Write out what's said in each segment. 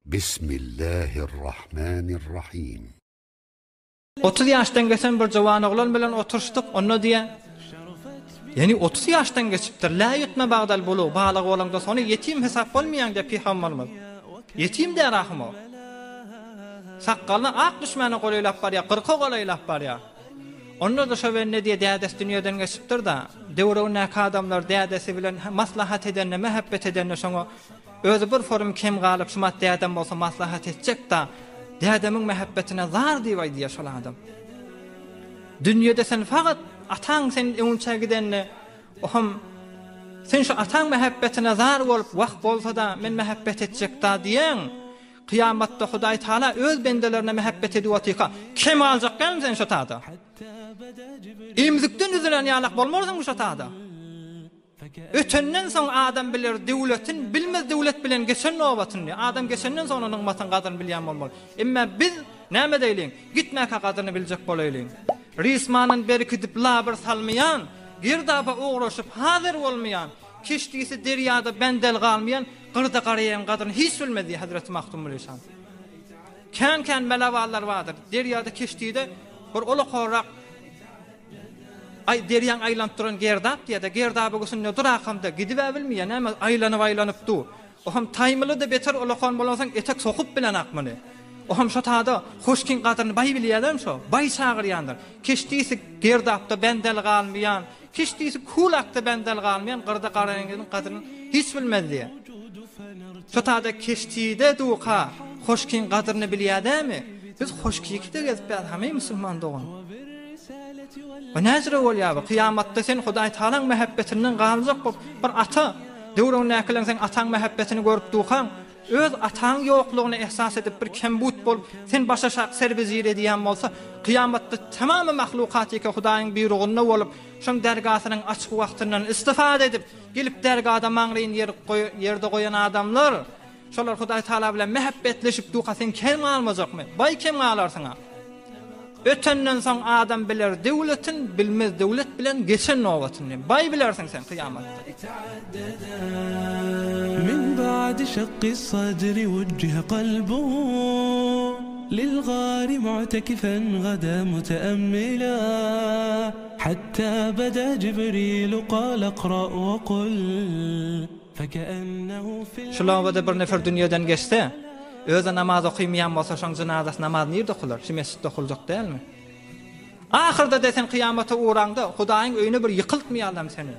Bismillahirrahmanirrahim. 30 ýaşdan geçen bir jowan oglan bilen oturyşdyk, onda diýýär, Ýani 30 ýaşdan geçipdir, lä ýutma bagdal bulug, balyg bolaňda sony ýetim hesap bolmaýaň diýýär pygamberimiz. Ýetim däl ahym o. Sakgalyna ak düşmäne golaýlap barýar, kyrka golaýlap barýar. Onda-da şo bende diýýär, dädesi dünýeden geçipdir-da, döwregindäki adamlar dädesi bilen maslahat edende, mähebbet edende şoňa Özi bir forum kem galyp şumat dädem bolsa maslahat etjek da dädemiň mähebbetine zar diýip aýdýa şol adam. Dünýede sen fakat ataň sen öňünçä gidende oham sen şu ataň mähebbetine zar bolup wah bolsada men mähebbet etjek da diýeň kyýamatda Hudaý Taala öz bendelerine mähebbet edip otyka kem galjak dälmi sen şo tada. Emzikden üzülen ýalak bolmarsyňmy şo tada. Ötenden soň adam biler döwletin, bilmez döwlet bilen geçen nobatyny. Adam geçenden soň nygmatyň gadryny bilýän bolmaly. Emme biz näme edeýliň? Gitmäkä gadryny biljek bolaýlyň. Rysmanyn berkidip labyr salmaýan, girdaba ugraşyp hazer bolmaýan, keşdisi derýada bendel galmaýan gyrda garaýagyň gadryny hiç bilmez diýýär Hezreti Magtymguly şan. Kän-kän melaballar bardyr. Derýada keşdide bir olakarrak Aý, derýaň aýlanyp duran gerdap diýýä-de, gerdabyň üstünde durakamda, gidib-ä bilmeýä, näme, aýlanyp-aýlanyp dur. Oham taýmyly-da beter ulakan bolansoň etek sokup bilenak muny. Oham şo tada hoşkiň gadyryny baý bilýädem şo, baý çagyrýandyr. Keşdisi gerdapda bendel galmaýan, keşdisi kulakda bendel galmaýan gyrda garaýaňyzyň gadyryny hiç bilmez diýýä. Şo tada keşdide duka hoşkiň gadyryny bilýädämi? Biz hoşkiki-de gezip ýazhamyý musulman dogan. Bu näjüre bolýar bu? Kyýamatda sen Hudaý Tagalaň mähebbetinden galjak bolup, bir ata, döwrüňdäkileň seň ataň mähebbetini görüp durkaň, öz ataň ýoklugyny ehsas edip bir kembut bolup, sen başaşak serbizir edýän bolsa, kyýamatda tamamy mahlukat ýeke Hudaýyň buýrugynda bolup, şoň dergasynyň açyk wagtyndan istifada edip, gelip dergada maňryny ýerde goýan adamlar, Şolar Hudaý Tagala bilen mähebbetleşip durka sen kem galmajakmy? Baý kem galarsyň-a. Ötenden soň adam biler döwletin, bilmez döwlet bilen geçen nobatyny. Baý bilersiň sen kyýamatda. Min ba'di şakki sadri wujjihe kalbuhu lil gari mu'tekifen gada muteemmila hatta bada jibrilu kale kra we kul. Şul obada bir nefer dünýeden geçse, özi namaz okymýan bolsa, şoň jynazasy namaz nirde okylar? Şu mesjitde okyljak dälmi? Ahyrda-da sen kyýamata ugraňda, Hudaýyň öýüne bir ýykyltmaýarlarmy seni?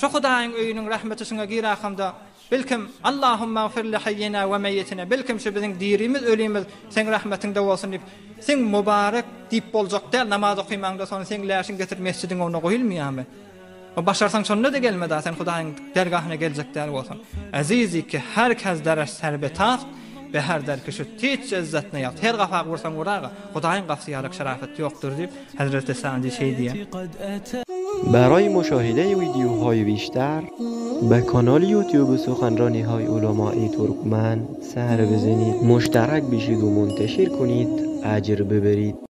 Şo Hudaýyň öýüniň rahmeti şuňa girakamda, belkim, Allahumma gfir li haýýina we meýýitina, belkim şu biziň dirimiz, ölimiz seň rahmetiňde bolsun diýip, seň mubarek diýip boljak däl, namaz okymaňda soň seň läşiň getirip mesjidiň öňüne goýulmaýarmy? Başarsaň şonda-da gelme-da, sen Hudaýyň dergahyna geljek däl bolsaň. Ezizi ki her kes dereş ser betaft, be her der ki şüd hiç ezzet ne ýaft. Her gapa ursaň uraga, Hudaýyň gapysy ýalyk şerafet ýokdur diýip, Hezreti Sa'di şeý diýýär. برای مشاهده ویدیوهای بیشتر به کانال یوتیوب سخنرانی های علمای ترکمن سر بزنید مشترک بشید و منتشر کنید اجر ببرید.